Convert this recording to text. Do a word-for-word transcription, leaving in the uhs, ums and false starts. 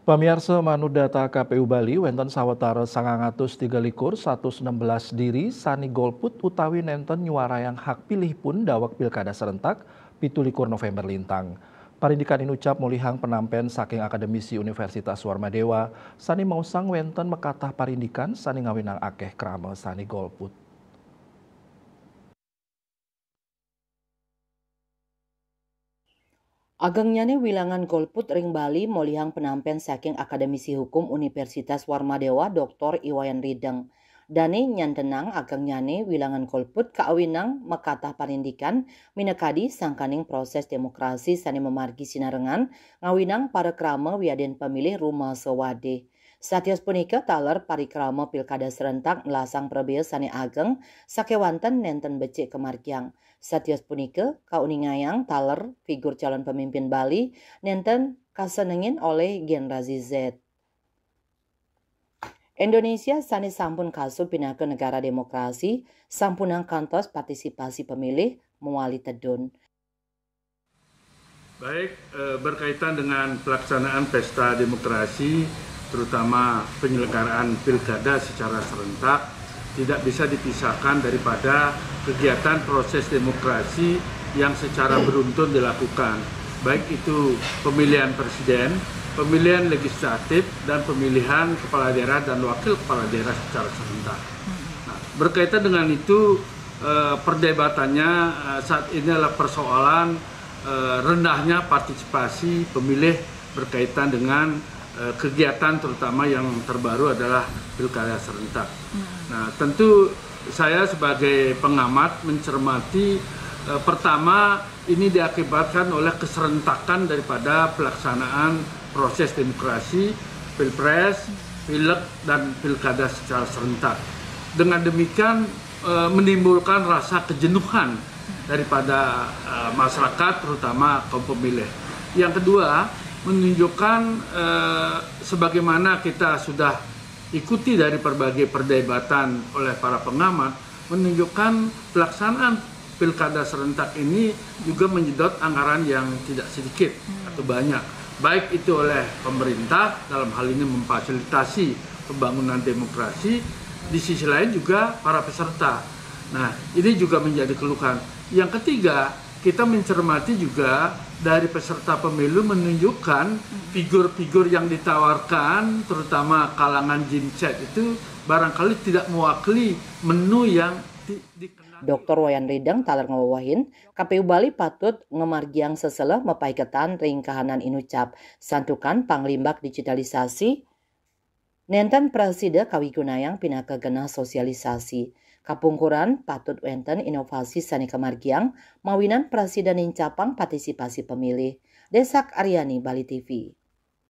Pamiarsa, manut data K P U Bali, wénten sawetara sangang atus tiga likur satus enem belas diri sané golput utawi nénten nyuarayang hak pilih pun daweg pilkada serentak pitu likur Novémber lintang. Parindikan inucap molihang penampén saking Akademisi Universitas Warmadewa sané maosang wénten makatah parindikan sané ngawinang akéh krama sané golput. Agengnyané wilangan golput ring Bali molihang penampén saking Akademisi Hukum Universitas Warmadewa, Doktor I Wayan Rideng. Dané nyantenang agengnyané wilangan golput kaawinang makatah parindikan minakadi sangkaning proses demokrasi sané mamargi sinarengan ngawinang parikrama wiadin pamilih rumasa wadih. Satios punika taler parikrama pilkada serentak nelasang prabéa sané ageng sakéwanten nénten becik kamargiang. Satios punika kauningayang taler figur calon pemimpin Bali nénten kasenengin olih generasi Z. Indonesia sané sampun kasub pinaka negara demokrasi, sampunang kantos partisipasi pemilih mawali tedun. Baik, eh, berkaitan dengan pelaksanaan pesta demokrasi, terutama penyelenggaraan pilkada secara serentak, tidak bisa dipisahkan daripada kegiatan proses demokrasi yang secara beruntun dilakukan, baik itu pemilihan presiden, pemilihan legislatif, dan pemilihan kepala daerah dan wakil kepala daerah secara serentak. Nah, berkaitan dengan itu, eh, perdebatannya, eh, saat ini adalah persoalan, eh, rendahnya partisipasi pemilih berkaitan dengan, eh, kegiatan, terutama yang terbaru adalah pilkada serentak. Nah, tentu saya sebagai pengamat mencermati, eh, pertama, ini diakibatkan oleh keserentakan daripada pelaksanaan proses demokrasi, pilpres, pileg, dan pilkada secara serentak. Dengan demikian, eh, menimbulkan rasa kejenuhan daripada, eh, masyarakat, terutama kaum pemilih. Yang kedua, menunjukkan, eh, sebagaimana kita sudah ikuti dari berbagai perdebatan oleh para pengamat, menunjukkan pelaksanaan pilkada serentak ini juga menyedot anggaran yang tidak sedikit atau banyak, baik itu oleh pemerintah dalam hal ini memfasilitasi pembangunan demokrasi, di sisi lain juga para peserta. Nah, ini juga menjadi keluhan. Yang ketiga, kita mencermati juga dari peserta pemilu menunjukkan figur-figur yang ditawarkan, terutama kalangan Gen Z itu barangkali tidak mewakili menu yang di, dikenal. Doktor Wayan Rideng taler ngwewehin, K P U Bali patut ngamargiang seseleh mapaiketan ring kahanan inucap, santukan panglimbak digitalisasi, nénten prasida kawigunayang pinaka genah sosialisasi. Kapungkuran patut wénten inovasi sané kamargiang, mawinan prasida nincapang partisipasi pemilih. Desak Aryani, Bali T V.